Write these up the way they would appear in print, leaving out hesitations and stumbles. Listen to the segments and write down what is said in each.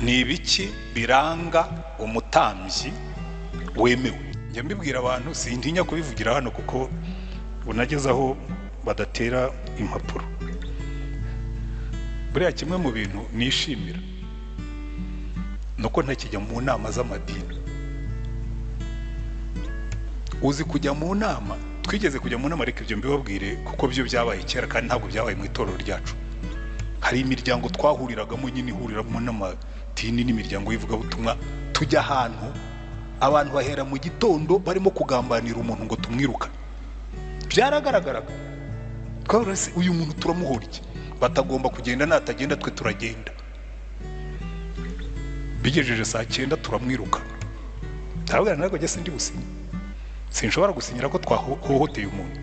Ni ibiki biranga umutambyi wemewe? Njya mbibwira abantu, sintinya kubivugira hano kuko unageze aho badatera impapuro. Buriya kimwe mu bintu nishimira nuko ntakijya mu nama z'amadini. Uzi kujya mu nama, twigeze kujya mu nama, ariko ibyo mbibabwire kuko byo byabaye kera kandi ntabwo byabaye mu itorero ryacu. Hari imiryango twahuriragamo nyine ihuriramo n'amadini n'imiryango y'ivugabutumwa, tujya ahantu abantu bahera mu gitondo barimo kugambanira umuntu ngo tumwirukane. Byaragaragaraga twese uyu muntu turamuhora iki, batagomba kugenda, natagenda twe turagenda. Bigejeje saa 9 turamwirukana. Ndababwira ntabwo njye sindi businye, sinshobora gusinyira ko twahohoteye umuntu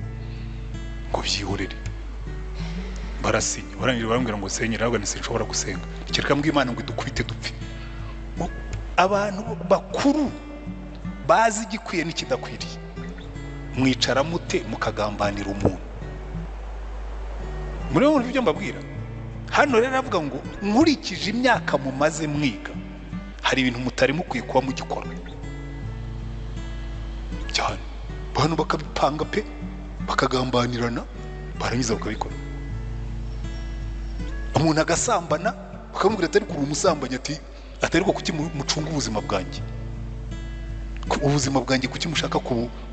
ngo byihorere. Barasinya, barangije barambwira ngo senyera, ntabwo sinshobora gusenga, kereka mbwira Imana ngo idukubite dupfe. Abantu bakuru bazi igikwiye n'ikidakwiriye, mwicara mute mukagambanira umuntu? Muri bo ibyo mbabwira hano rero avuga ngo nkurikije imyaka mumaze mwiga, hari ibintu mutari mukwiye kuba mugikora cyane. Abantu bakabipanga pe, bakagambanirana, barangiza bakabikora. Umuntu agasambana bakamubwira atari kuri umusambanyi, ati atari ko kuki mucunga ubuzima bwanjye, ubuzima bwanjye kuki mushaka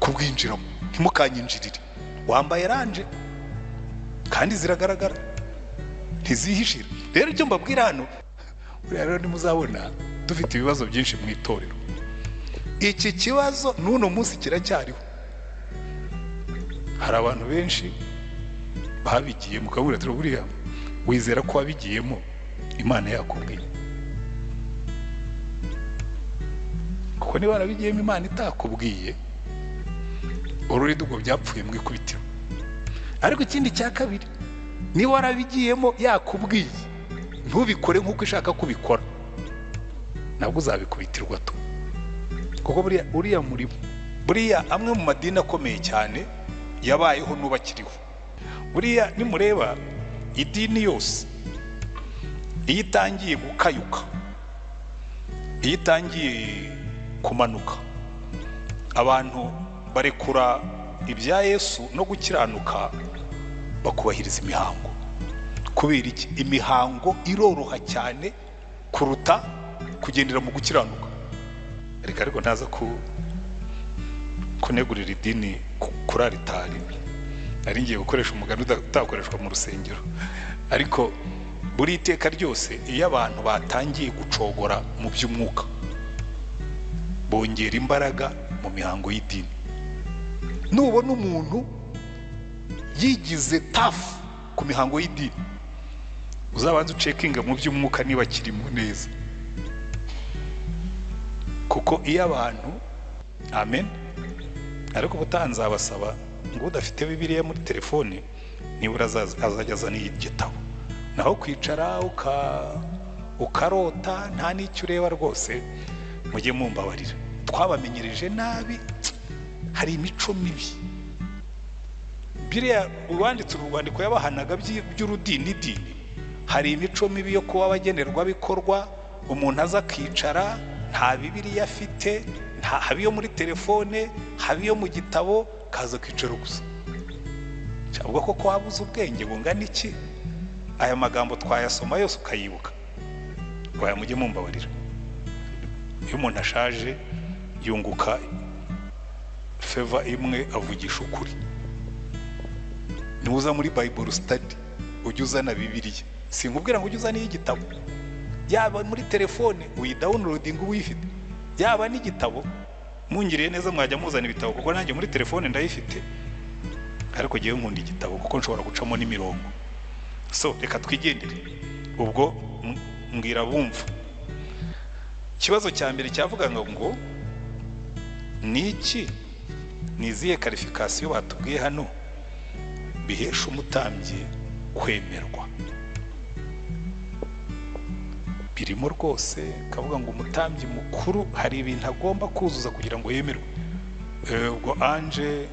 kubwinjiramo, ntimukanyinjirire. Wambaye ranje kandi ziragaragara ntizihishira. Rero icyo mbabwira hano, buriya rero ntimuzabona dufite ibibazo byinshi mu itorero. Iki kibazo n'uno munsi kiracyariho. Hari abantu benshi babigiye, mukabura ati buriya wizera ko wabigiyemo Imana yakubwiye? Kuko niba warabigiyemo Imana itakubwiye, ururidugo byapfuye mu ikubitiro. Ariko ikindi cya kabiri, niba warabigiyemo yakubwiye ntubikore nk'uko ishaka kubikora, nabwo uzabikubitirwa tu. Kuko buriya uriya murimo, buriya amwe mu madini akomeye cyane yabayeho n'ubakiriho. Buriya nimureba idini yose iyo itangiye gukayuka, iyo itangiye kumanuka, abantu barekura ibya Yesu no gukiranuka, bakubahiriza imihango. Kubera iki? Imihango iroroha cyane kuruta kugendera mu gukiranuka. Reka ariko ntaza kunegurira idini kuri aritari, nari ngiye gukoresha umugani utakoreshwa mu rusengero. Ariko buri iteka ryose iyo abantu batangiye gucogora mu by'umwuka, bongera imbaraga mu mihango y'idini. Nubona umuntu yigize tafu ku mihango y'idini, uzabanza ucekinga mu by'umwuka niba kirimo neza. Kuko iyo abantu, amen, ariko ubutanzabasaba ngo udafite Bibiliya muri telefone nibura azajya azana igitabo. Naho kwicara ukarota nta n'icyo ureba rwose, mujye mumbabarira, twabamenyereje nabi, hari imico mibi. Biriya uwanditse urwandiko yabahanaga by'urudini dini, hari imico mibi yo kuba abagenerwabikorwa, umuntu aza akicara nta Bibiliya afite, haba iyo muri telefone, haba iyo mu gitabo, kaza kwicara gusa. Ubwo koko wabuze ubwenge bungana iki? Aya magambo twayasoma yose ukayibuka. Waya mujye mumbabarira. Iyo umuntu ashaje yunguka feva imwe, avugisha ukuri. Niuza muri Bible study ujye uzana Bibiliya, sinkubwira ngo ujye uzana igitabo, yaba muri telefone uyidownloading uyifite, yaba n'igitabo. Mungiriye neza mwajya muzana ibitabo, kuko nanjye muri telefone ndayifite, ariko ngiye nkunda igitabo kuko nshobora gucamo n'imirongo. So reka twigendere. Ubwo mbwira bumva ikibazo cya mbere cyavugaga ngo niki, ni izihe karifikasiyo batubwiye hano bihesha umutambyi kwemerwa? Birimo rwose, kavuga ngo umutambyi mukuru hari ibintu agomba kuzuza kugira ngo yemerwe. Ubwo Ange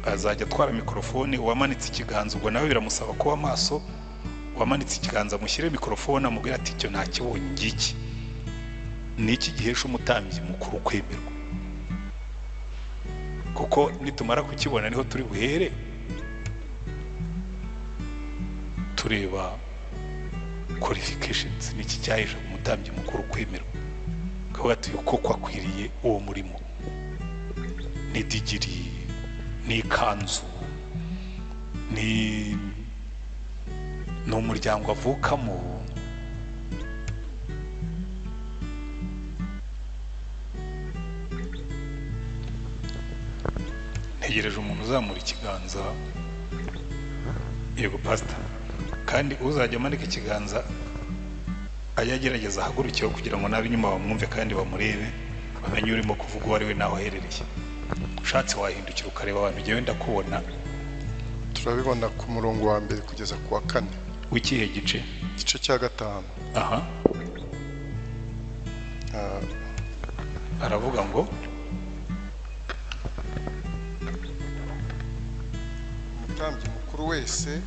azajya atwara mikrofone, uwamanitse ikiganza ubwo nawe biramusaba kuba maso, Wamanitse ikiganza mushyire mikorofone amubwira ati icyo ntakibonye ngiki. Ni iki gihesha umutambyi mukuru kwemerwa? Kuko nitumara kukibona niho turi buhere tureba qualifications, niki cyahesha umutambyi mukuru kwemerwa, kavuga ati koko akwiriye uwo murimo. Ni digiri, ni ikanzu, ni umuryango avukamo. Ntegereje umuntu uzamura ikiganza. Yego pastor. Kandi uzajya amanika ikiganza ajya agerageza ahagurukiyeho kugira ngo n'ab'inyuma bamwumve kandi bamurebe, bamenye urimo kuvuga uwo ari we n'aho aherereye. Ushatse wahindukira ukareba abantu, njyewe ndakubona. Turabibona ku murongo wa 1 kugeza ku wa 4. W'ikihe gice? Igice cya 5. Aha. Aravuga ngo umutambyi mukuru wese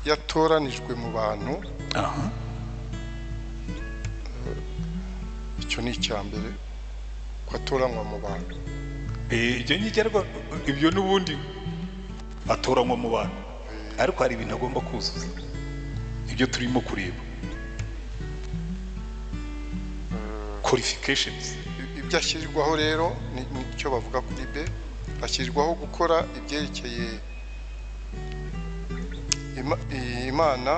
yatoranijwe mu bantu. Aha. Icyo ni icya mbere, ko atoranywa mu bantu. Ibyo ngibyo ibyo n'ubundi atoranywa mu bantu, ariko hari ibintu agomba kuzuza, ibyo turimo kureba qualifications. Ibyo ashyirwaho rero nicyo bavuga kuri B, ashyirwaho gukora ibyerekeye Imana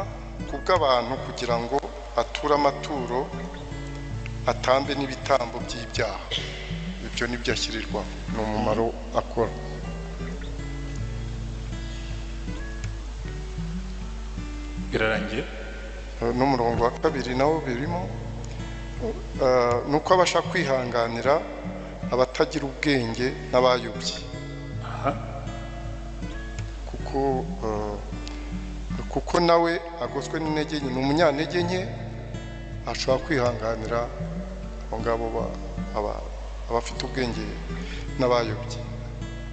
kubw'abantu kugira ngo ature amaturo, atambe n'ibitambo by'ibyaha. Ibyo nibyo ashyirirwaho, ni umumaro akora. Birarangiye. N'umurongo wa 2 nawo birimo, nuko abasha kwihanganira abatagira ubwenge n'abayobye. Aha. Kuko nawe agoswe n'intege nke, ni umunyantege nke, ashobora kwihanganira abo ngabo abafite ubwenge n'abayobye,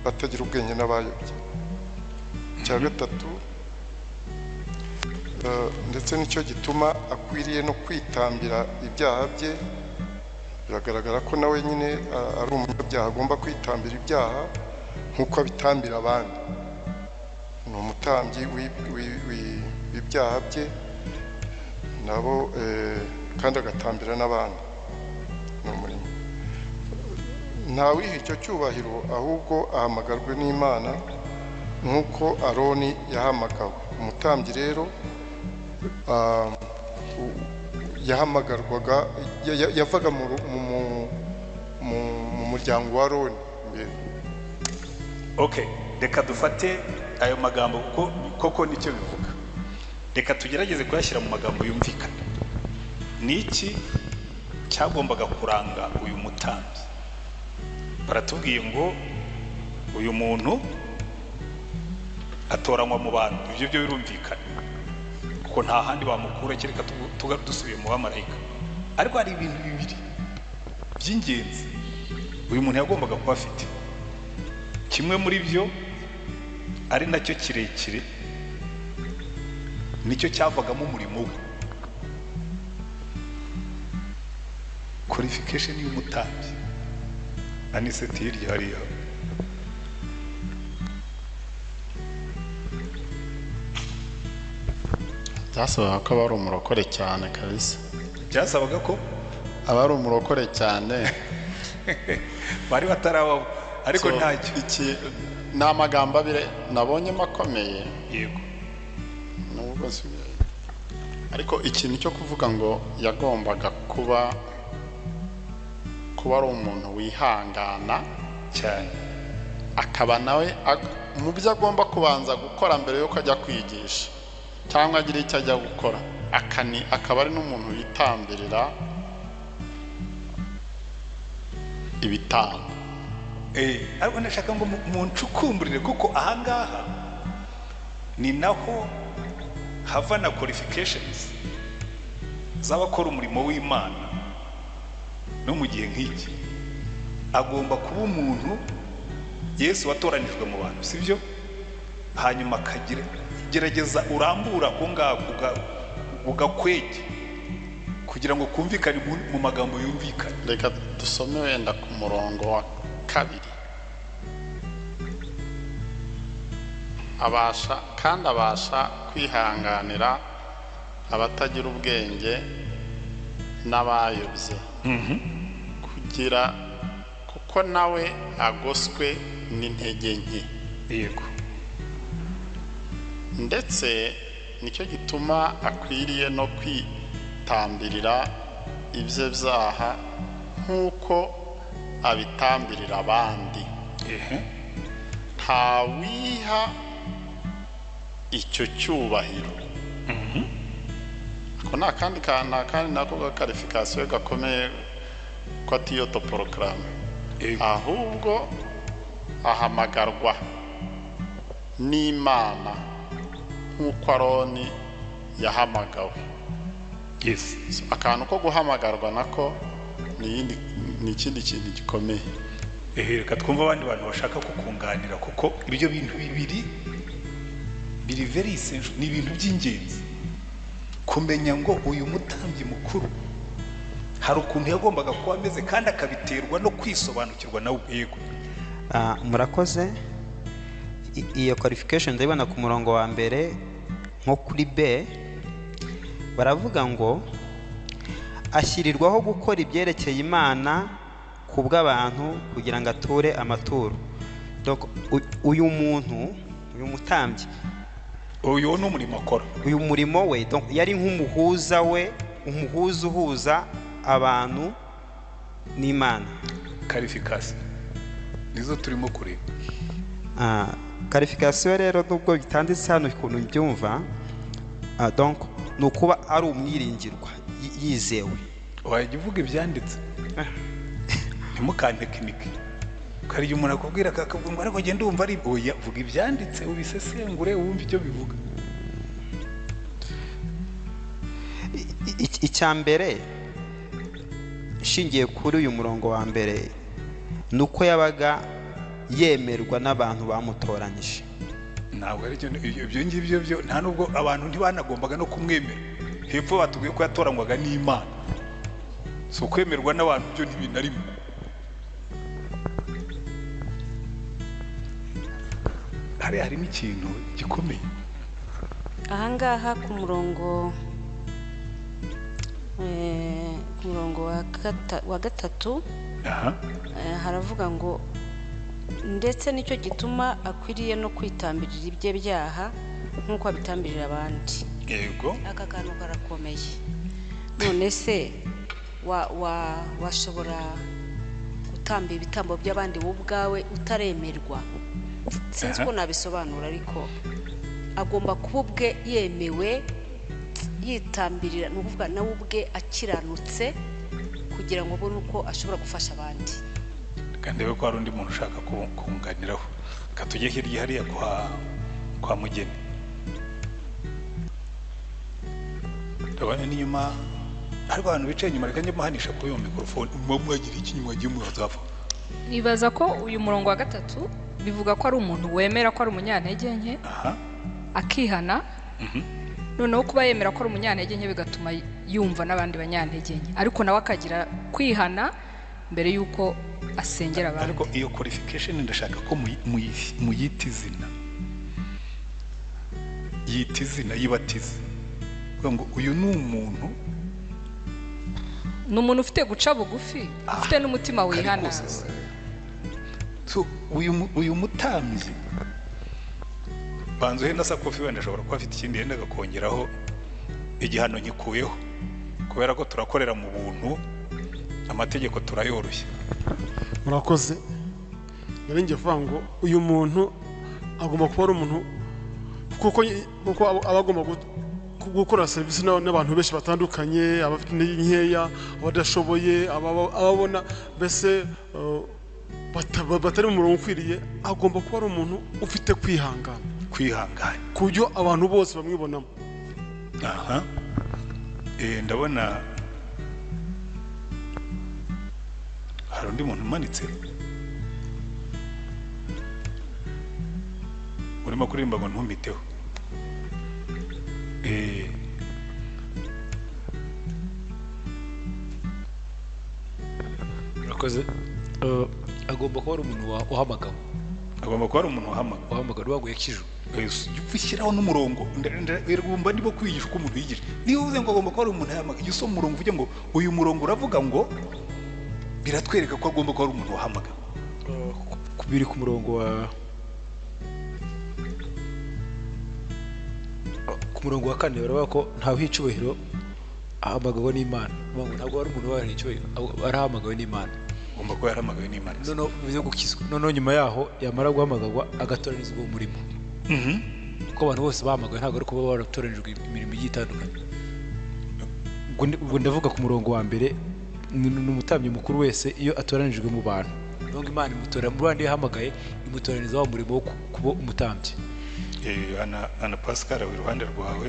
batagira ubwenge n'abayobye. Icya 3, ndetse nicyo gituma akwiriye no kwitambira ibyaha bye. Biragaragara ko nawe nyine ari umunyabyaha, agomba kwitambira ibyaha nk'uko abitambira abandi. Ni umutambyi w'ibyaha bye nabo, kandi agatambira n'abandi. Ni umurimo. Ntawiha icyo cyubahiro, ahubwo ahamagarwe n'Imana nk'uko Aroni yahamagawe. Umutambyi rero yahamagarwaga, yavaga mu muryango wa Aroni mbere. Okay, reka dufate ayo magambo kuko koko nicyo bivuga. Reka tugerageze kuyashyira mu magambo yumvikana. Niki cyagombaga kuranga uyu mutambyi? Baratubwiye ngo uyu muntu atoranywa mu bantu, ibyo byo birumvikana kuko nta handi bamukura kereka dusubiye mu bamarayika. Ariko hari ibintu bibiri by'ingenzi uyu muntu yagombaga kuba afite. Kimwe muri byo ari nacyo kirekire, nicyo cyavagamo umurimo we, qualification y'umutambyi. Aniseti hirya hariya. Byasabaga ko aba ari umurokore cyane kabisa. Byasabaga ko aba ari umurokore cyane. Bari batarababo, ariko ntacyo. Iki ni amagambo abiri nabonyemo akomeye. Yego. Nubwo ariko ikintu cyo kuvuga ngo yagombaga kuba ari umuntu wihangana cyane, akaba nawe mu byo agomba kubanza gukora mbere yuko ajya kwigisha cyangwa agira icyo ajya gukora, akaba ari n'umuntu witambirira ibitambo. Ariko ndashaka ngo muncukumburire, kuko ahangaha ni naho hava na qualifications z'abakora umurimo w'Imana. No mu gihe nk'iki agomba kuba umuntu Yesu watoranijwe mu bantu, sibyo? Hanyuma akagira Gerageza urambura ako ngako ugakwege kugira ngo kumvikane mu magambo yumvikane. Reka dusome wenda ku murongo wa 2. Abasha kandi abasha kwihanganira abatagira ubwenge n'abayobye, kugira kuko nawe agoswe n'intege nke. Yego. Ndetse nicyo gituma akwiriye no kwitambirira ibye byaha nk'uko abitambirira abandi. Ntawiha icyo cyubahiro. Ako ni akandi kandi nako gakarifikasiyo gakomeye ko atiyotoporogaramu, ahubwo ahamagarwa n'Imana nk'uko Aroni yahamagawe. Yes. Akantu ko guhamagarwa nako ni ikindi kintu gikomeye. Reka twumve abandi bantu bashaka kukunganira, kuko ibyo bintu bibiri biri very essential, ni ibintu by'ingenzi kumenya ngo uyu mutambyi mukuru hari ukuntu yagombaga kuba ameze, kandi akabiterwa no kwisobanukirwa nawe. Yego. Murakoze. Iyo qualification ndabibona ku murongo wa 1 nko kuri B, baravuga ngo ashyirirwaho gukora ibyerekeye Imana ku bw'abantu kugira ngo ature amaturo. Donc uyu muntu, uyu mutambyi, uyu ni umurimo akora, uyu murimo we, donc yari nk'umuhuza we, umuhuza uhuza abantu n'Imana. Qualification nizo turimo kureba. Qualification rero nubwo bitanditse hano ukuntu mbyumva, donc ni ukuba ari umwiringirwa, yizewe. Wajya uvuga ibyanditse, ntimukantekinike. Hari igihe umuntu akubwira akakubwira ngo ariko genda wumva ari oya, vuga ibyanditse ubisesengure wumve icyo bivuga. Icya mbere nshingiye kuri uyu murongo wa 1 ni uko yabaga yemerwa n'abantu bamutoranyije. Ntabwo ari ibyo ngibyo byo, nta nubwo abantu ntibanagombaga no kumwemera. Hepfo batubwiye ko yatoranywaga n'Imana, si ukwemerwa n'abantu byo ntibinarimo. Hariya harimo ikintu gikomeye. Ahangaha ku murongo wa 3 haravuga ngo ndetse nicyo gituma akwiriye no kwitambirira ibye byaha nk'uko abitambirira abandi. Yego. Aka kantu karakomeye. None se washobora gutamba ibitambo by'abandi wowe ubwawe utaremerwa? Sinzi ko nabisobanura, ariko agomba kuba ubwe yemewe, yitambirira, ni ukuvuga nawe ubwe akiranutse kugira ngo abone uko ashobora gufasha abandi. Kandi ko hari undi muntu ushaka kunganiraho, reka tujye hirya hariya kwa Mugeni. Ndabona n'inyuma ariko abantu bicaye inyuma, reka njye muhanisha kuri iyo mikorofone, mwagira iki nyuma yagiye muzapfa. Nibaza ko uyu murongo wa 3 bivuga ko ari umuntu wemera ko ari umunyantege nke, akihana. Noneho kuba yemera ko ari umunyantege nke bigatuma yumva n'abandi banyantege nke, ariko nawe akagira kwihana mbere yuko asengera abandi. Ariko iyo qualification ndashaka ko muyita izina, yita izina, yibatize, kugira ngo uyu ni umuntu, ni umuntu ufite guca bugufi, ufite n'umutima wihana. So uyu mutambyi banza uhenda sakofi, wenda ashobora kuba afite ikindi yenda agakongeraho, igihano nkikuyeho kubera ko turakorera mu buntu, amategeko turayoroshya. Murakoze. Nari ngiye kuvuga ngo uyu muntu agomba kuba ari umuntu, kuko aba agomba gukora serivisi n'abantu benshi batandukanye, abafite intege nkeya, abadashoboye, ababona mbese batari mu murongo ukwiriye. Agomba kuba ari umuntu ufite kwihangana, kwihangana ku buryo abantu bose bamwibonamo. Aha. Ndabona hari undi muntu umanitse urimo kuririmba ngo ntumiteho. Murakoze. Agomba kuba ari umuntu wahamagawe. Agomba kuba ari umuntu wahamagawe waguye kijuru. Ushyiraho n'umurongo, ndumva ndimo kwigisha uko umuntu yigisha. Niba uvuze ngo agomba kuba ari umuntu yahamagawe, jya usoma umurongo uvuge ngo uyu murongo uravuga ngo biratwereka ko agomba kuba ari umuntu wahamagawe. Biri ku murongo wa ku murongo wa 4 baravuga ko ntawe icyubahiro ahamagawe n'Imana. Ntabwo ari umuntu wahawe icyubahiro, arahamagawe n'Imana. Agomba kuba yarahamagawe n'Imana. Noneho bivuze gukizwa. Noneho nyuma yaho yamara guhamagarwa agatoranizwa umurimo. Kuko abantu bose bahamagawe ntabwo ari kuba baratoranijwe imirimo igiye itandukanye. Ubwo ndavuga ku murongo wa 1, ni umutambyi mukuru wese iyo atoranijwe mu bantu. Nubwo Imana imutora mu bandi yahamagaye, imutoraniza wa murimo wo kuba umutambyi. Ana Pascal ari iruhande rwawe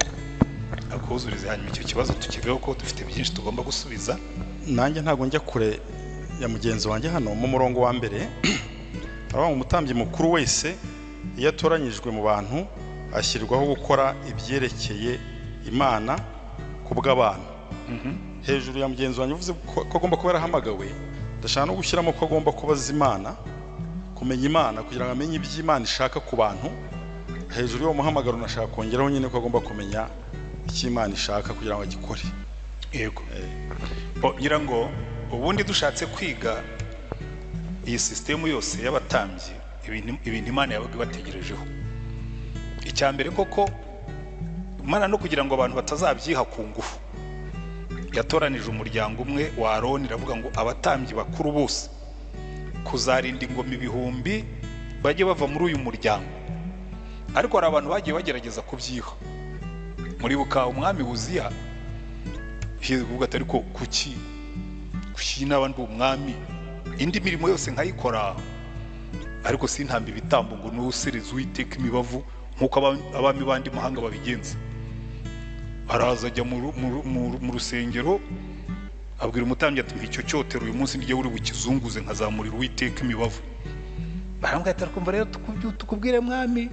akuzurize, hanyuma icyo kibazo tukiveho ko dufite byinshi tugomba gusubiza. Nanjye ntabwo njya kure ya mugenzi wanjye hano mu murongo wa 1 aravuga umutambyi mukuru wese iyo atoranyijwe mu bantu ashyirwaho gukora ibyerekeye Imana ku bw'abantu. Hejuru ya mugenzi wanjye uvuze ko agomba kuba yarahamagawe, ndashaka no gushyiramo ko agomba kubaza Imana, kumenya Imana kugira ngo amenye iby'Imana ishaka ku bantu. Hejuru y'uwo muhamagaro nashaka kongeraho nyine ko agomba kumenya icyo Imana ishaka kugira ngo agikore. Yego. Ngira ngo ubundi dushatse kwiga iyi sisitemu yose y'abatambyi, ibintu Imana yabaga ibategerejeho. Icya mbere koko Imana no kugira ngo abantu batazabyiha ku ngufu, yatoranije umuryango umwe wa Aroni, iravuga ngo abatambyi bakuru bose kuzarinda ingoma ibihumbi bajye bava muri uyu muryango. Ariko hari abantu bagiye bagerageza kubyiha. Muribuka umwami Uziya hivuga ati ariko kuki naba ndi umwami indi mirimo yose nkayikora ariko sintamba ibitambo ngo nusereze Uwiteka imibavu nkuko abami bandi mahanga babigenza. Araza ajya mu rusengero abwira umutambyi ati icyo cyotero uyu munsi ndiye uri bukizunguze nkazamurira Uwiteka imibavu. Barambwira ati kumva rero tukubwire mwami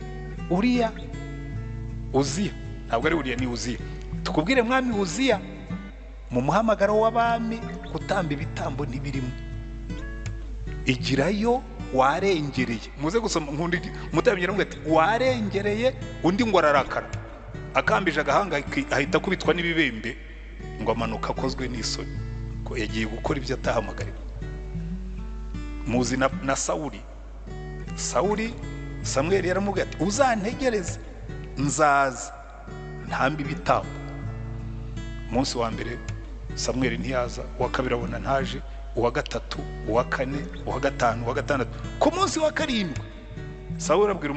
Uriya Uziya, ntabwo ari Uriya ni Uziya, tukubwire mwami Uziya mu muhamagaro w'abami gutamba ibitambo ntibirimo, igirayo warengereye. Muze gusoma nkundi umutambyi aramubwira ati warengereye, undi ngo ararakara akambije agahanga ahita akubitwa n'ibibembe ngo amanuka akozwe n'isoni ko yagiye gukora ibyo atahamagariwe. Muzi na Sawuli. Sawuli Samweli yaramubwiye ati uzantegereze nzaza ntambi ibitambo. Umunsi wa mbere Samweli ntiyaza, uwa kabiri abona ntaje, uwa gatatu, uwa kane, uwa gatanu, uwa gatandatu. Ku munsi wa karindwi Sawuli abwira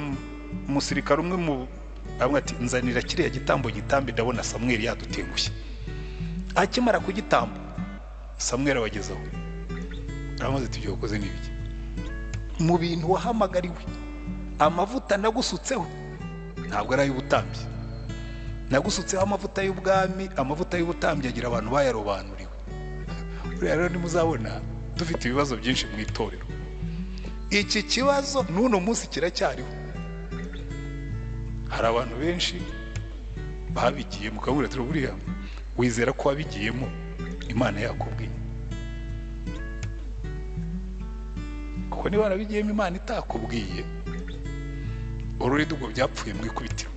umusirikare umwe mu amwe ati nzanira kiriya gitambo gitambe ndabona Samweli yadutengushye. Akimara kugitamba Samweli abagezaho aramaze ati ibyo wakoze ni ibiki? Mu bintu wahamagariwe amavuta nagusutseho ntabwo ari ay'ubutambyi, nagusutseho amavuta y'ubwami. Amavuta y'ubutambyi agira abantu bayarobanuriwe. Buriya rero nimuzabona dufite ibibazo byinshi mu itorero. Iki kibazo n'uno munsi kiracyariho. Hari abantu benshi babigiye mukabura ati buriya wizera ko wabigiyemo Imana yakubwiye? Kuko niba warabigiyemo Imana itakubwiye ururidi ubwo byapfuye mu ikubitiro.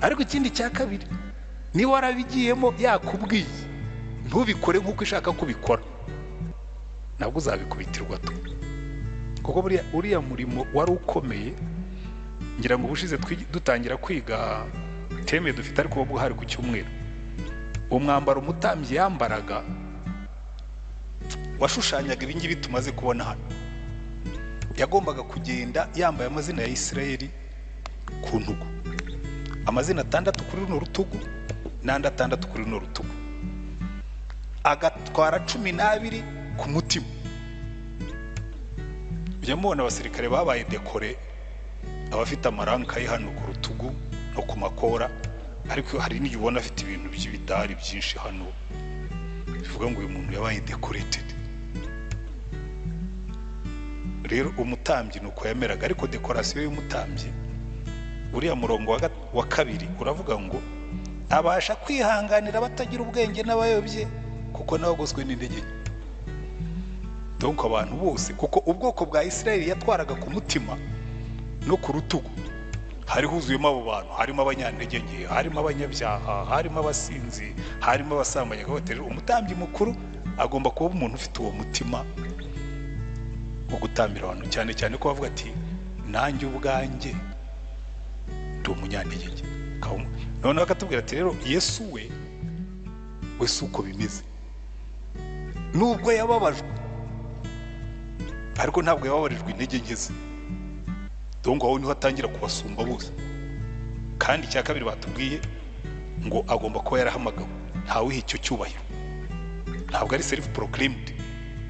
Ariko ikindi cya kabiri, niba warabigiyemo yakubwiye ntubikore nk'uko ishaka kubikora, nabwo uzabikubitirwa tu. Kuko buriya uriya murimo wari ukomeye. Ngira ngo ubushize dutangira kwiga teme dufite ariko ubwo hari ku cyumweru, umwambaro umutambyi yambaraga washushanyaga ibingibi tumaze kubona hano. Yagombaga kugenda yambaye amazina ya Isirayeli ku ntugu, amazina 6 kuri runo rutugu n'andi 6 kuri runo rutugu, agatwara 12 ku mutima. Ujya mubona abasirikare babaye dekore, abafite amaranka ye hano ku rutugu no ku makora, ariko hari n'igihe ubona afite ibintu by'ibidari byinshi hano bivuga ngo uyu muntu yabaye decorated. Rero umutambyi nuko yameraga. Ariko dekorasiyo y'umutambyi, uriya murongo wa kabiri uravuga ngo Abasha kwihanganira abatagira ubwenge n'abayobye, kuko nawe agoswe n'intege nke. Donc abantu bose, kuko ubwoko bwa Isirayeli yatwaraga ku mutima no ku rutugu, hari huzuyemo abo bantu, harimo abanyantege nke, harimo abanyabyaha, harimo abasinzi, harimo abasambanyi. Umutambyi mukuru agomba kuba umuntu ufite uwo mutima wo gutambira abantu, cyane cyane ko bavuga ati nanjye ubwanjye ndi umunyantege nke. Noneho akatubwira ati rero Yesu we si uko bimeze, nubwo yababajwe ariko ntabwo yababarijwe intege nke ze. Donc aho niho atangira kubasumba bose. Kandi icya kabiri batubwiye ngo agomba kuba yarahamagawe, ntawiha icyo cyubahiro, ntabwo ari self proclaimed,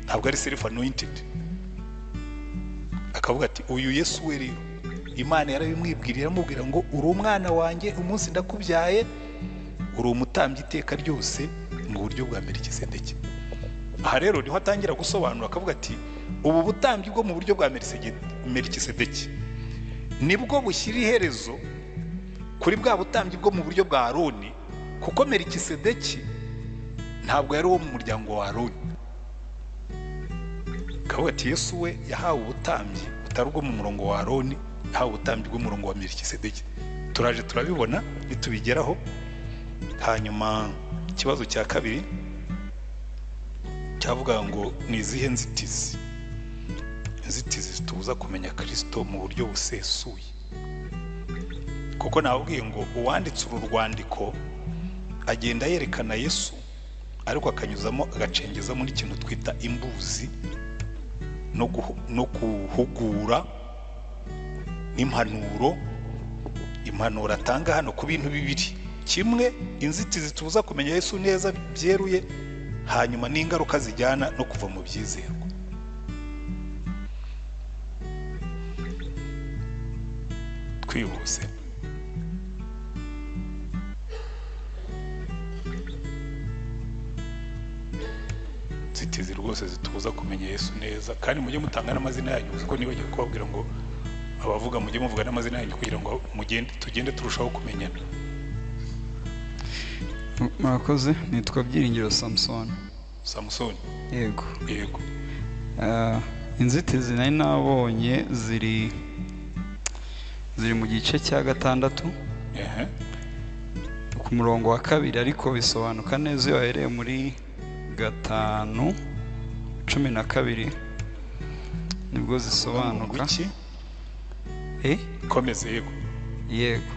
ntabwo ari self anointed. Akavuga ati uyu Yesu we rero Imana yarabimwibwirira, iramubwira ngo uri umwana wanjye, umunsi ndakubyaye, uri umutambyi iteka ryose mu buryo bwa Melikisedeki. Aha rero niho atangira gusobanura, akavuga ati ubu butambyi bwo mu buryo bwa Melikisedeki nibwo bushyira iherezo kuri bwa butambyi bwo mu buryo bwa Aroni, kuko Melikisedeki ntabwo yari uwo mu muryango wa Aroni. Akavuga ati Yesu we yahawe ubutambyi butari ubwo mu murongo wa Aroni, yahawe ubutambyi bw'umurongo wa Melikisedeki. Turaje turabibona nitubigeraho. Hanyuma ikibazo cya kabiri cyavuga ngo ni izihe nzitizi zitubuza kumenya Kristo mu buryo busesuye? Kuko nababwiye ngo uwanditse uru rwandiko agenda yerekana Yesu, ariko akanyuzamo agacengezamo n'ikintu twita imbuzi no kuhugura n'impanuro. Impanuro atanga hano ku bintu bibiri: kimwe, inzitizi tubuza kumenya Yesu neza byeruye, hanyuma n'ingaruka zijyana no kuva mu byizerwa. Twihuse, inzitizi rwose zitubuza kumenya Yesu neza. Kandi mujye mutanga n'amazina yanyu, kuko nibagiye kubabwira ngo abavuga mujye muvuga n'amazina yanyu kugira ngo mugende tugende turushaho kumenyana. Murakoze, nitwa Byiringiro Samson. Samson. Yego. Yego. Inzitizi nari nabonye ziri mu gice cya 6 ku murongo wa 2, ariko bisobanuka neza iyo wahereye muri 5:12 nibwo zisobanuka. Komeze. Yego. Yego.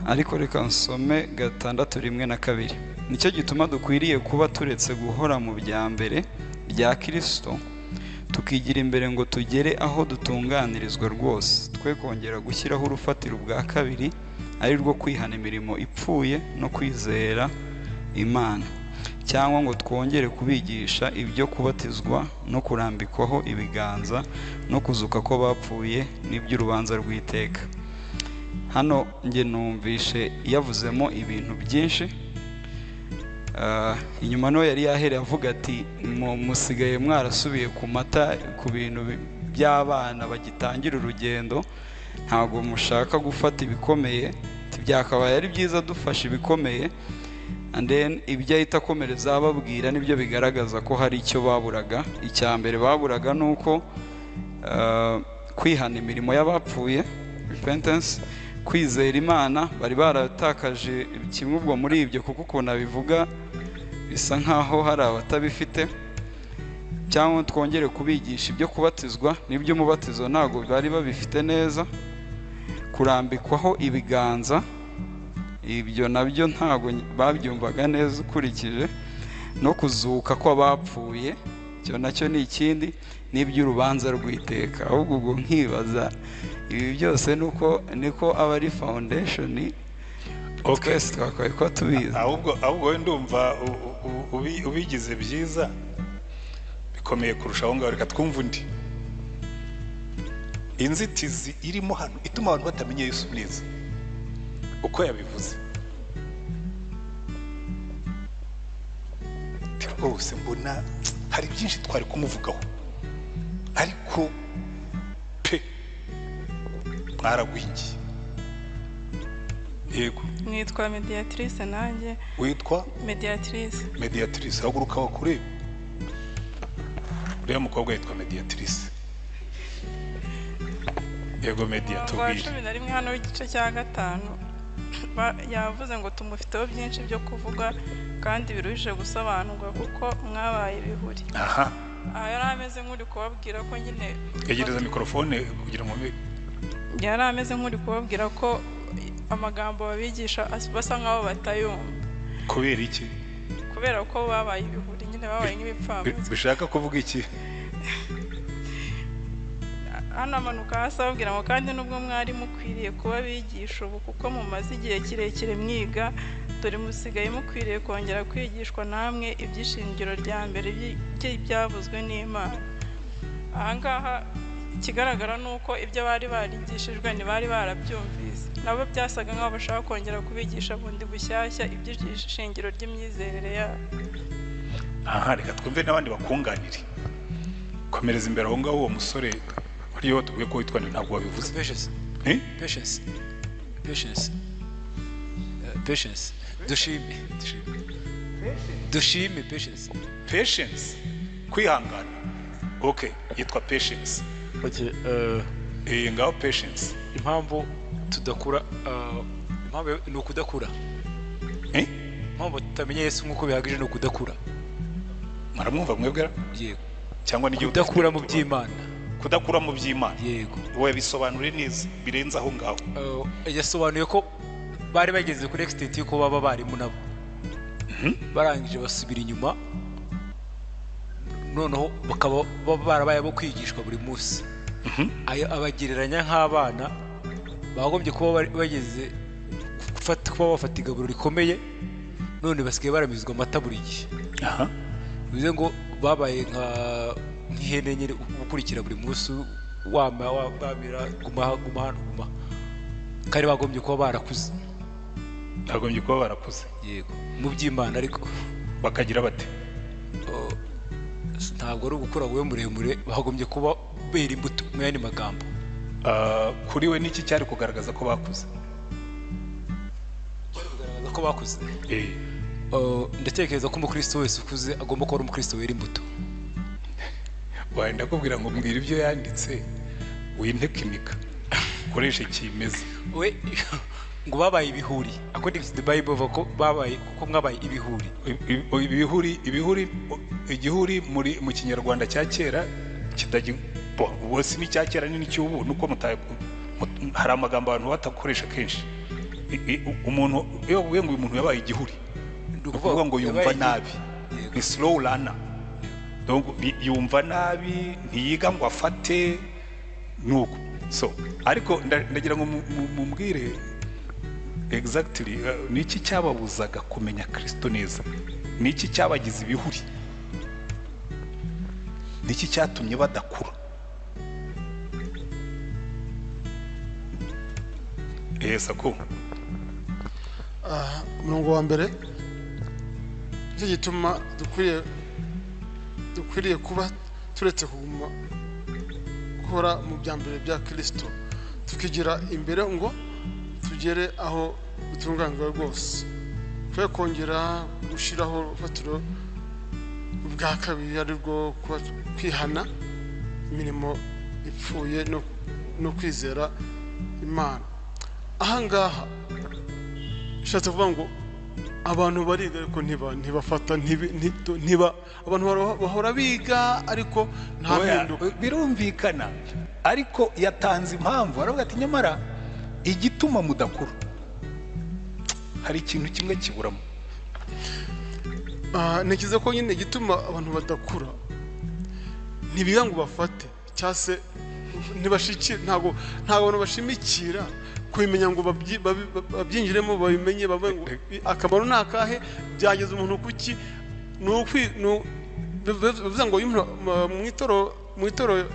Ariko reka nsome 6:1 na 2. Nicyo gituma dukwiriye kuba turetse guhora mu bya mbere bya Kristo, tukigira imbere ngo tugere aho dutunganirizwa rwose, twe kongera gushyiraho urufatiro bwa kabiri, ari rwo kwihana imirimo ipfuye no kwizera Imana, cyangwa ngo twongere kubigisha ibyo kubatizwa no kurambikwaho ibiganza no kuzuka ko bapfuye n'iby'urubanza rw'iteka. Hano nge numvishe yavuzemo ibintu byinshi. Inyuma no yari yahereye avuga ati musigaye mwarasubiye ku mata, ku bintu by'abana bagitangira urugendo, ntabwo mushaka gufata ibikomeye, byakabaye ari byiza dufashe ibikomeye. And then ibyo ahita akomereza ababwira nibyo bigaragaza ko hari icyo baburaga. Icya mbere baburaga nuko kwihana imirimo y'abapfuye, repentance, kwizera Imana, bari baratakaje kimwe ubwo muri ibyo, kuko ukuntu abivuga bisa nkaho hari abatabifite. Cyangwa twongere kubigisha ibyo kubatizwa n'ibyo umubatizo, ntabwo bari babifite neza. Kurambikwaho ibiganza, ibyo nabyo ntabwo babyumvaga neza ukurikije, no kuzuka kw'abapfuye, icyo nacyo ni ikindi, n'iby'urubanza rw'iteka. Ahubwo ubwo nkibaza ibi byose nuko niko aba ari foundation, twese twakabaye ko tubizi. Ahubwo we ndumva ubigize byiza bikomeye kurusha aho ngaho. Reka twumve undi. Inzitizi irimo hano ituma abantu batamenya Yesu neza uko yabivuze. Rwose mbona hari byinshi twari kumuvugaho, ariko pe mwaragwingiye. Yego. Nitwa Mediatrice nanjye. Witwa Mediatrice. Mediatrice, haguruka wakurebe. Uriya mukobwa yitwa Mediatrice. Yego Media, tubwire. 11 hano igice cya 5 yavuze ngo tumufiteho byinshi byo kuvuga kandi biruhije gusobanurwa kuko mwabaye ibihuri. Aha. Aha yari ameze nk'uri kubabwira ko nyine yegereza mikrofone kugira ngo yari ameze nk'uri kubabwira ko amagambo babigisha basa nkaho batayumva. Kubera iki? Kubera ko babaye ibihuri nyine, babaye nk'ibipfamatwi. Bishaka kuvuga iki? Hano amanuka hasi ababwira ngo kandi nubwo mwari mukwiriye kuba bigisha ubu kuko mumaze igihe kirekire mwiga, dore musigaye mukwiriye kongera kwigishwa namwe iby'ishingiro rya mbere by'ibyavuzwe n'Imana. Aha ngaha ikigaragara ni uko ibyo bari barigishijwe ntibari barabyumvise, nabo byasaga nk'aho bashaka kongera kubigisha bundi bushyashya iby'ishingiro ry'imyizerere yabo. Aha reka twumve n'abandi bakunganire. Komereza imbere aho ngaho uwo musore ariyo tubwiye ko witwa ntabwo wabivuze. Patience. Patience. Patience. Patience. Dushime. Dushime Patience. Patience. Kwihangana. Okay, yitwa Patience. Okay, ngaho Patience. Impamvu tudakura, impamvu ni ukudakura. Impamvu tutamenya Yesu nkuko bihagije ni ukudakura. Maramwumva mwebwera? Yego. Cyangwa ni kudakura mu by'Imana. Kudakura mu by'Imana. Yego. Wowe bisobanure neza birenze aho ngaho. Yasobanuye ko bari bageze kuri extent yuko baba barimu nabo. Barangije basubira inyuma, noneho bakaba barabaye abo kwigishwa buri munsi. Abagereranya nk'abana bagombye kuba bageze kuba bafata igaburo rikomeye, none basigaye baramizwa amata buri gihe. Bivuze ngo babaye nk'ihene nyine ukurikira buri munsi, wamira guma guma guma, kandi bagombye kuba barakuze. Bagombye kuba barakuze. Yego, mu by'Imana. Ariko bakagira bate? Ntabwo ari ugukura wowe muremure, bagombye kuba bera imbuto mu yandi magambo. Kuri we niki cyari kugaragaza ko bakuze? Kugaragaza ko bakuze. Ndatekereza ko umukristo wese ukuze agomba kuba ari umukristo wera imbuto. Wenda kubwira ngo mbwira ibyo yanditse wintekinika koreshe kimeze. We ngo babaye ibihuri. According to the Bible ko babaye, kuko mwabaye ibihuri. Ibihuri, ibihuri, igihuri muri mu Kinyarwanda cya kera kitagi ubwo si n'icya kera ni n'icyubu, nuko hari amagambo abantu batakoresha kenshi. Umuntu iyo uvuye ngo uyu muntu yabaye igihuri, ukuvuga ngo yumva nabi, ni slow learner. Donc yumva nabi, ntiyiga ngo afate nuko. So ariko ndagira ngo mumbwire exactly niki cyababuzaga kumenya Kristo neza? Niki cyabagize ibihuri? Niki cyatumye badakura? Sako. Umurongo wa mbere nicyo gituma dukwiriye kuba turetse kuguma gukora mu bya mbere bya Kristo, tukigira imbere ngo tugere aho dutunganirwa rwose. Twe kongera gushyiraho urufatiro bwa kabiri ari rwo kwihana imirimo ipfuye no kwizera Imana. Aha ngaha bishatse kuvuga ngo abantu bariga ariko ntibafata, ntiba abantu bahora biga ariko nta mpinduka. Birumvikana, ariko yatanze impamvu aravuga ati nyamara igituma mudakura hari ikintu kimwe kiburamo. Ntekereza ko nyine igituma abantu badakura ntibiga ngo bafate, cyangwa se ntibashikira, ntabwo abantu bashimikira kubimenya ngo babyinjiremo babimenye, bavuge ngo akamaro ni akahe, byageza umuntu kuki. Bivuze ngo mu itoro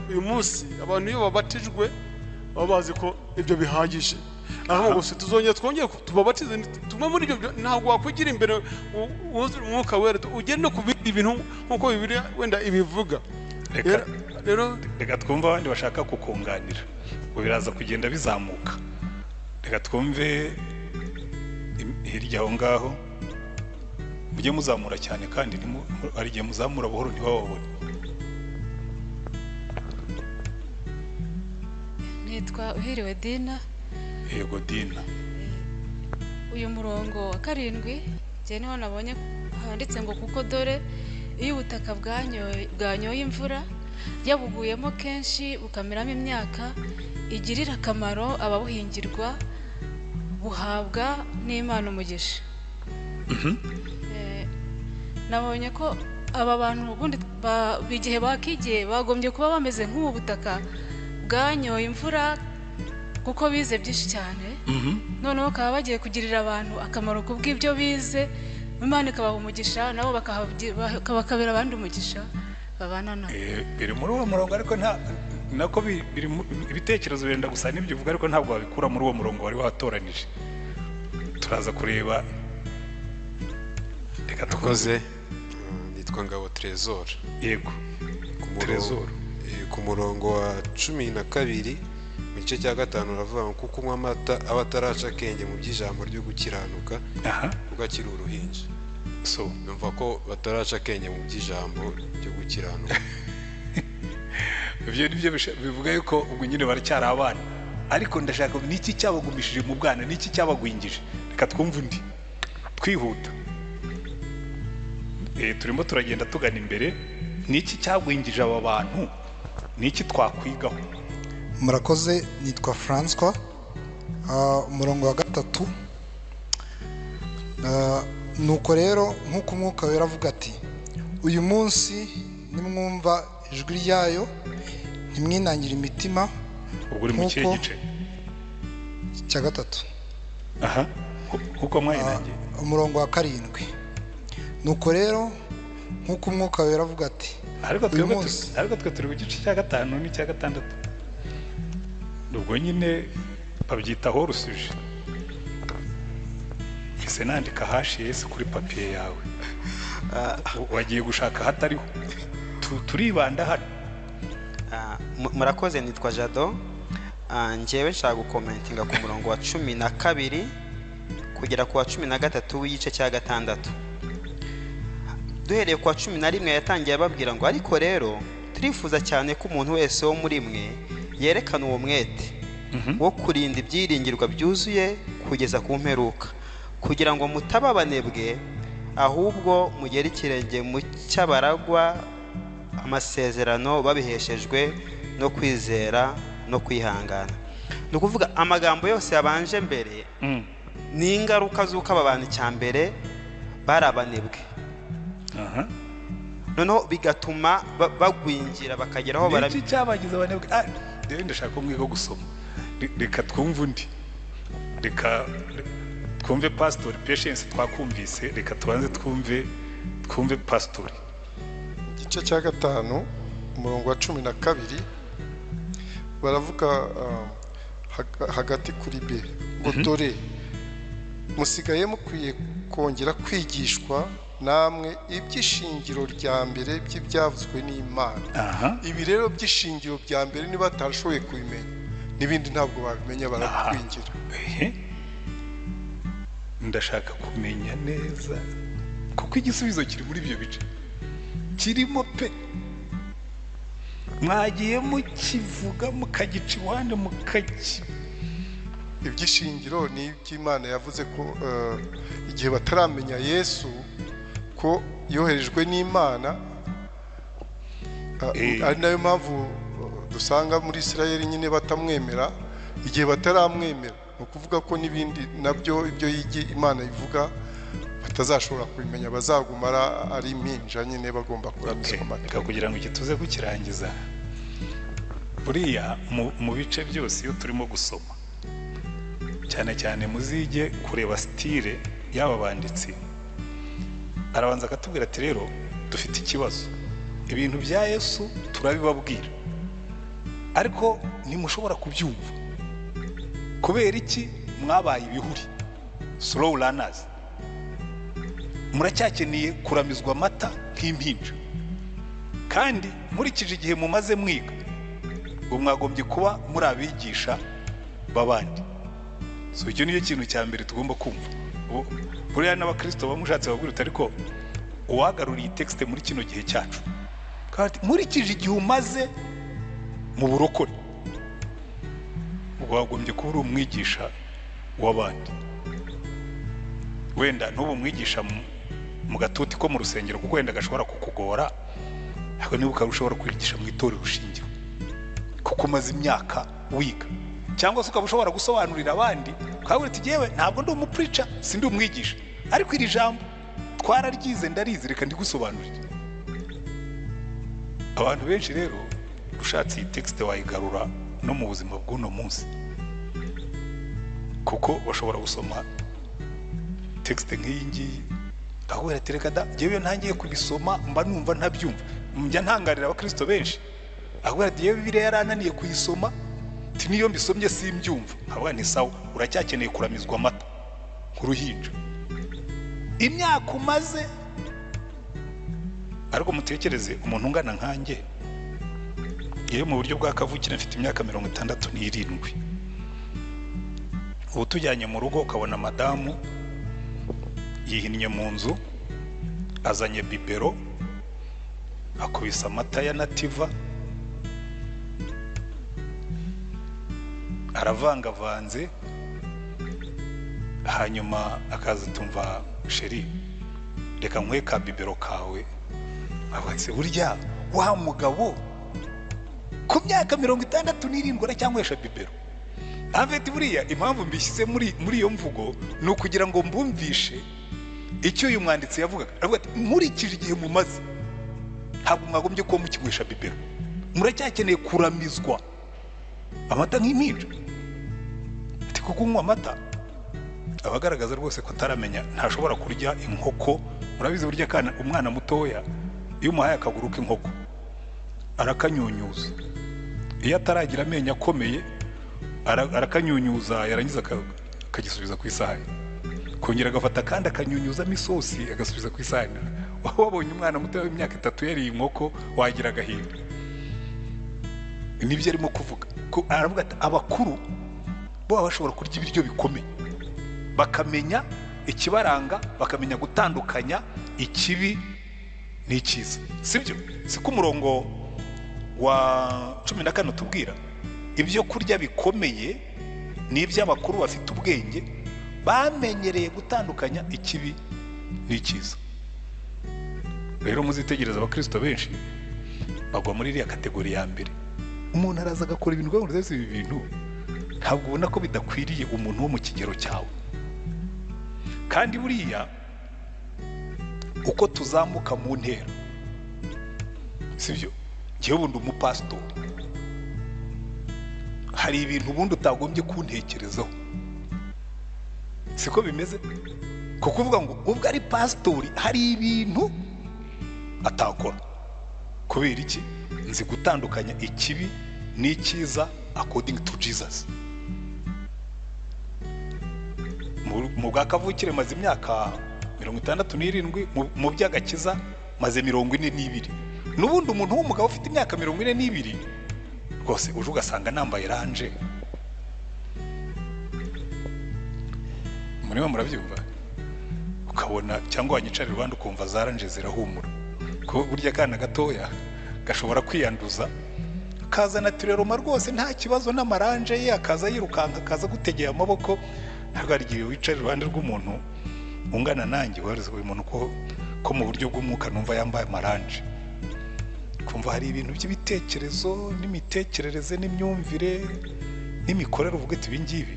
uyu munsi abantu iyo babatijwe baba bazi ko ibyo bihagije, aho gusa tuzongera twongere tubabatize tume muri ibyo. Ntabwo wakwigira imbere wuzure umwuka wera ugende no ku bindi bintu nk'uko Bibiliya wenda ibivuga. Reka twumve abandi bashaka kukunganira, ngo biraza kugenda bizamuka. Reka twumve Hirya aho ngaho mujye muzamura cyane, kandi hari igihe muzamura buhoro ntibababone. Nitwa Uhiriwe Dina. Yego Dina. Uyu murongo wa 7 njye niho nabonye handitse ngo kuko dore iyo ubutaka bwanyoye imvura yabuguyemo kenshi bukameramo imyaka igirira akamaro ababuhingirwa buhabwa n'Imana umugisha. Nabonye ko aba bantu ubundi igihe bakigiye bagombye kuba bameze nk'ubu butaka bwanyoye imvura kuko bize byinshi cyane, noneho bakaba bagiye kugirira abantu akamaro kubw'ibyo bize, Imana ikabaha umugisha nabo bakabera abandi umugisha babana nabo. Biri muri uwo murongo, ariko nta nako biri ibitekerezo birenda gusa n'ibyo uvuga, ariko ntabwo wabikura muri uwo murongo wari watoranije. Turaza kureba. Reka tukoze. Nitwa Ngabo Trésor. Yego Trésor. Ku murongo wa 12 mu gice cya 5 uravuga ngo kuko unywa amata aba ataraca akenge mu by'ijambo ryo gukiranuka kuko akiri uruhinja. So numva ko bataraca akenge mu by'ijambo ryo gukiranuka. Ibyo nibyo bivuga yuko ubwo nyine baracyari abana, ariko ndashaka niki cyabagumishije mu bwana, niki cyabagwingije. Reka twumve undi twihuta. Turimo turagenda tugana imbere. Niki cyagwingije aba bantu, niki twakwigaho? Murakoze, nitwa François. Umurongo wa 3, nuko rero nk'uko Umwuka Wera avuga ati uyu munsi nimwumva ijwi ryayo ntimwinangire imitima. Ubwo uri mu kihe gice? Cya 3. Aha, kuko mwinangiye. Umurongo wa 7, nuko rero nk'uko Umwuka Wera avuga ati. Ariko twe turi mu gice cya 5 n'icya 6. Ubwo nyine babyitaho rusuje. Ese nandika hashi kuri papiye yawe, wagiye gushaka hatariho. Turibanda hano. Murakoze, nitwa Jado. Njyewe nshaka gukomentinga ku murongo wa 12 kugera ku wa 13 w'igice cya 6. Duhereye ku wa 11 yatangiye ababwira ngo ariko rero turifuza cyane ko umuntu wese wo muri mwe yerekana uwo mwete wo kurinda ibyiringirwa byuzuye kugeza ku mperuka, kugira ngo mutaba abanebwe ahubwo mugere ikirenge mu cy'abaragwa amasezerano babiheshejwe no kwizera no kwihangana. Ni ukuvuga amagambo yose yabanje mbere ni ingaruka z'uko aba bantu icya mbere bari abanebwe, noneho bigatuma bagwingira bakageraho. Iki cyabagize abanebwe? Rero ndashaka ko mwiga gusoma. Reka twumve undi. Reka twumve Pastor Patience. Twakumvise, reka tubanze twumve Pastor. Igice cya 5 umurongo wa 12 baravuga hagati kuri B ngo dore musigaye mukwiye kongera kwigishwa namwe iby'ishingiro rya mbere by'ibyavuzwe n'Imana. Ibi rero by'ishingiro bya mbere niba batashoboye kubimenya n'ibindi ntabwo babimenya, barakwingira. Ndashaka kumenya neza kuko igisubizo kiri muri ibyo bice kirimo pe. Mwagiye mukivuga mukagica iwande mukaki. Iby'ishingiro ni iby'Imana yavuze ko igihe bataramenya Yesu ko yoherejwe n'Imana, ari nayo mpamvu dusanga muri Isirayeli nyine batamwemera. Igihe bataramwemera ni ukuvuga ko n'ibindi nabyo ibyo Imana ivuga batazashobora kubimenya, bazagumara ari impinja nyine bagomba kuramizwa amata. Kugira ngo iki tuze kukirangiza, buriya mu bice byose iyo turimo gusoma cyane cyane muzige kureba style y'aba banditsi, arabanza akatubwira ati rero dufite ikibazo, ibintu bya Yesu turabibabwira ariko ntimushobora kubyumva. Kubera iki? Mwabaye ibihuri, slow learners, muracyakeneye kuramizwa amata nk'impinja, kandi nkurikije igihe mumaze mwiga ngo mwagombye kuba muri abigisha b'abandi. So icyo niyo kintu cya mbere tugomba kumva. Buriya n'abakristo bamushatse babwira uti ariko uwagaruriye texte muri kino gihe cyacu, kandi nkurikije igihe umaze mu burokore, wagombye kuba uri umwigisha w'abandi. Wenda ntubu umwigisha mu gatuti ko mu rusengero, kuko wenda gashobora kukugora, ariko niba ukaba ushobora kwigisha mu itorero shingiro kuko umaze imyaka wiga, cyangwa se ukaba ushobora gusobanurira abandi ukababwira uti yewe ntabwo ndi umupreacher, sindi umwigisha, ariko iri jambo twararyize ndarizi, reka ndigusobanurire. Abantu benshi rero ushatse iyi texte wayigarura no mu buzima bw'uno munsi, kuko bashobora gusoma texte nk'iyi ngiyi akakubwira ati reka da, njyewe ntangiye kubisoma mba numva ntabyumva. Njya ntangarira abakristo benshi, akakubwira ati yewe Bibiliya yarananiye kuyisoma, ati niyo mbisomye simbyumva. Nkavuga nti sawa, uracyakeneye kuramizwa amata nk'uruhinja imyaka umaze. Ariko mutekereze umuntu ungana nkanjye, yewe mu buryo bwa kavukire mfite imyaka 67, ubu tujyanye mu rugo ukabona madamu yihinnye mu nzu, azanye bibero, akubise amata ya Nativa, aravangavanze, hanyuma akaza tumva sheri reka nkwe ka bibero kawe. Abatse burya wa mugabo ku myaka 67 aracyanywesha bibero. Aveti buriya impamvu mbishyize muri iyo mvugo ni ukugira ngo mbumvishe icyo uyu mwanditsi yavugaga. Aravuga ati nkurikije igihe mumaze ntabwo mwagombye kuba mukinywesha bibero, muracyakeneye kuramizwa amata nk'impinja. Ati kuko unywa amata abagaragaza rwose ko ataramenya, ntashobora kurya inkoko. Murabizi burya kana umwana mutoya iyo umuhaye akaguru k'inkoko arakanyunyuza, iyo ataragira amenyo akomeye arakanyunyuza, yarangiza akagisubiza ku isahani, kongera agafata kandi akanyunyuzamo isosi agasubiza ku isahani. Wabonye umwana muto w'imyaka 3 yariye inkoko wagira agahinda. Nibyo arimo kuvuga, ko aravuga ati abakuru bo bashobora kurya ibiryo bikomeye, bakamenya ikibaranga, bakamenya gutandukanya ikibi n'icyiza. Sibyo? Siko umurongo wa 14 tubwira ibyo kurya bikomeye ni iby'abakuru bafite ubwenge bamenyereye gutandukanya ikibi n'icyiza. Rero muzitegereza abakristo benshi bagwa muri iriya kategori ya mbere. Umuntu araza agakora ibintu rwose, ibi bintu ntabwo ubona ko bidakwiriye umuntu wo mu kigero cyawe. Kandi buriya uko tuzamuka mu ntera, sibyo? Njyewe ubundi umupasitori, hari ibintu ubundi utagombye kuntekerezaho, siko bimeze? Kuko uvuga ngo ubwo ari pasitori hari ibintu atakora. Kubera iki? Nzi gutandukanya ikibi n'icyiza according to Jesus. Mu bwa kavukire maze imyaka 67, mu by'agakiza maze 42. N'ubundi umuntu w'umugabo ufite imyaka 42 rwose uje ugasanga nambaye ranje, murimo murabyumva, ukabona cyangwa wanyicara iruhande ukumva za ranje zirahumura. Ko burya kana gatoya gashobora kwiyanduza kaza natureroma rwose nta kibazo n'amaranje ye, akaza yirukanka akaza gutegeye amaboko. Ntabwo ari igihe wicara iruhande rw'umuntu ungana nanjye warize uyu muntu ko mu buryo bw'umwuka numva yambaye amaranje, kumva hari ibintu by'ibitekerezo n'imitekerereze n'imyumvire n'imikorere, uvuga ati ibi ngibi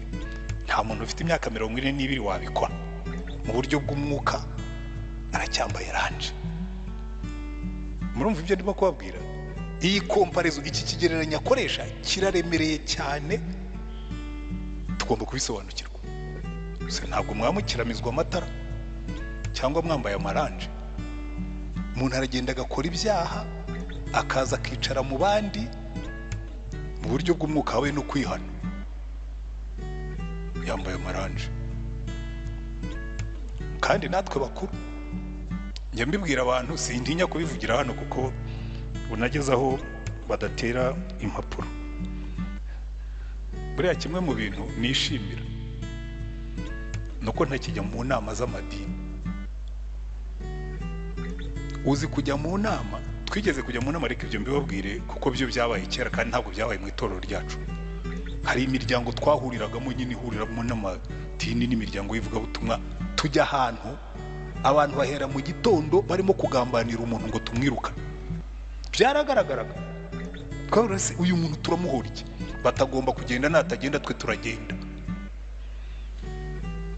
nta muntu ufite imyaka 42 wabikora. Mu buryo bw'umwuka aracyambaye ranje. Murumva ibyo ndimo kubabwira? Iyi komparizo, iki kigereranyo akoresha kiraremereye cyane, tugomba kubisobanukirwa. Se ntabwo mwamukiramizwa amatara cyangwa mwambaye amaranje. Umuntu aragenda agakora ibyaha akaza akicara mu bandi mu buryo bw'umwuka we no kwihana, yambaye amaranje. Kandi natwe bakuru, njya mbibwira abantu, sintinya kubivugira hano kuko unageze aho badatera impapuro. Buriya kimwe mu bintu nishimira Nuko ntakijya mu nama z'amadini. Uzi kujya mu nama, twigeze kujya mu nama, ariko ibyo mbibabwire kuko byo byabaye kera kandi ntabwo byabaye mu itorero ryacu. Hari imiryango twahuriragamo nyine, ihuriramo n'amadini n'imiryango y'ivugabutumwa. Tujya ahantu abantu bahera mu gitondo barimo kugambanira umuntu ngo tumwirukane. Byaragaragaraga twese, uyu muntu turamuhora iki? Batagomba kugenda, natagenda twe turagenda.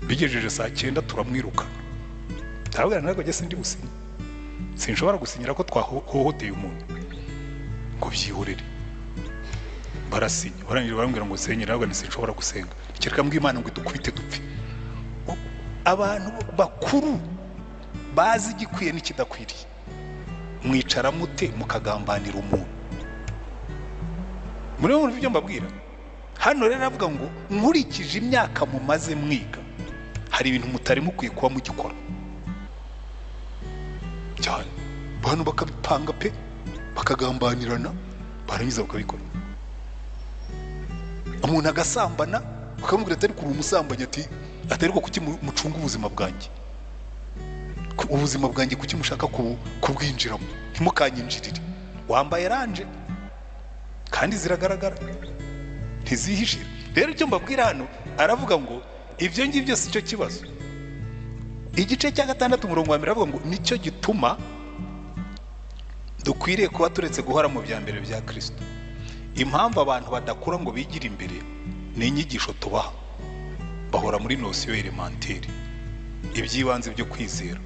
Bigejeje saa 9 turamwirukana. Ndababwira ntabwo njye sindi businye, sinshobora gusinyira ko twahohoteye umuntu ngo byihorere. Barasinya, barangije barambwira ngo senyera, ntabwo sinshobora gusenga, kereka mbwa Imana ngo idukubite dupfe. Abantu bakuru bazi igikwiye n'ikidakwiriye, mwicara mute mukagambanira umuntu? Muri bo ibyo mbabwira hano rero avuga ngo nkurikije imyaka mumaze mwiga, hari ibintu mutari mukwiye kuba mugikora cyane. Abantu bakabipanga pe, bakagambanirana, barangiza bakabikora. Umuntu agasambana bakamubwira atari kuri umusambanyi, ati atari ko kuki mucunga ubuzima bwanjye, ubuzima bwanjye kuki mushaka kubwinjiramo, ntimukanyinjirire. Wambaye ranje kandi ziragaragara, ntizihishira. Rero icyo mbabwira hano, aravuga ngo ibyo ngibyo si cyo kibazo. Igice cya 6 umurongo wa 1 aravuga ngo nicyo gituma dukwiriye kuba turetse guhora mu bya mbere bya Kristo. Impamvu abantu badakura ngo bigire imbere ni inyigisho tubaha. Bahora muri notion élémentaire, iby'ibanze byo kwizera.